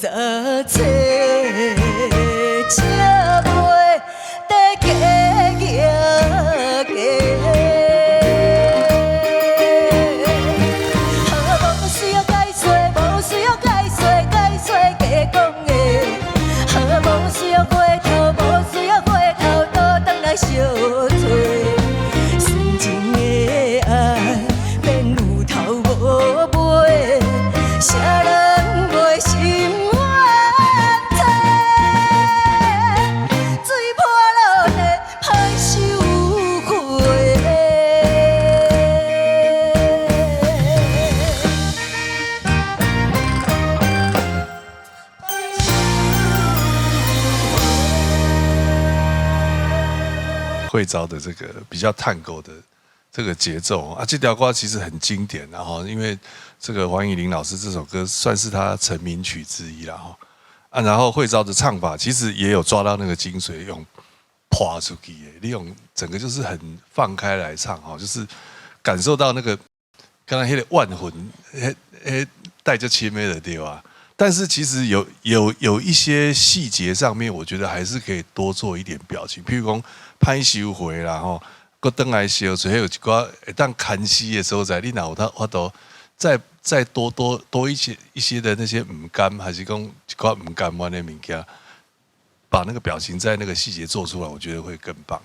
早冊，才袂得假行過。無需要解說，無需要解說，解說假講的。無需要回頭，無需要回頭，倒轉來相揣。純情的愛，免有頭無尾，啥人袂心冤凄？水破落地歹收回。慧昭的這個比較探戈的這個節奏啊，這條歌其實很經典，然後因為這個黃乙玲老師這首歌算是他成名曲之一了哈啊，然後慧昭的唱法其實也有抓到那個精髓，用潑出去的，利用整個就是很放開來唱哈，就是感受到那個剛才那個萬魂，彼帶著深的對吧？但是其實有一些細節上面，我覺得還是可以多做一點表情，譬如講歹收回啦吼，閣轉來相揣，彼有一寡會當牽絲的所在，你若有法度再多多多一些一些的那些毋甘，還是講一寡毋甘願的物件，把那個表情在那個細節做出來，我覺得會更棒。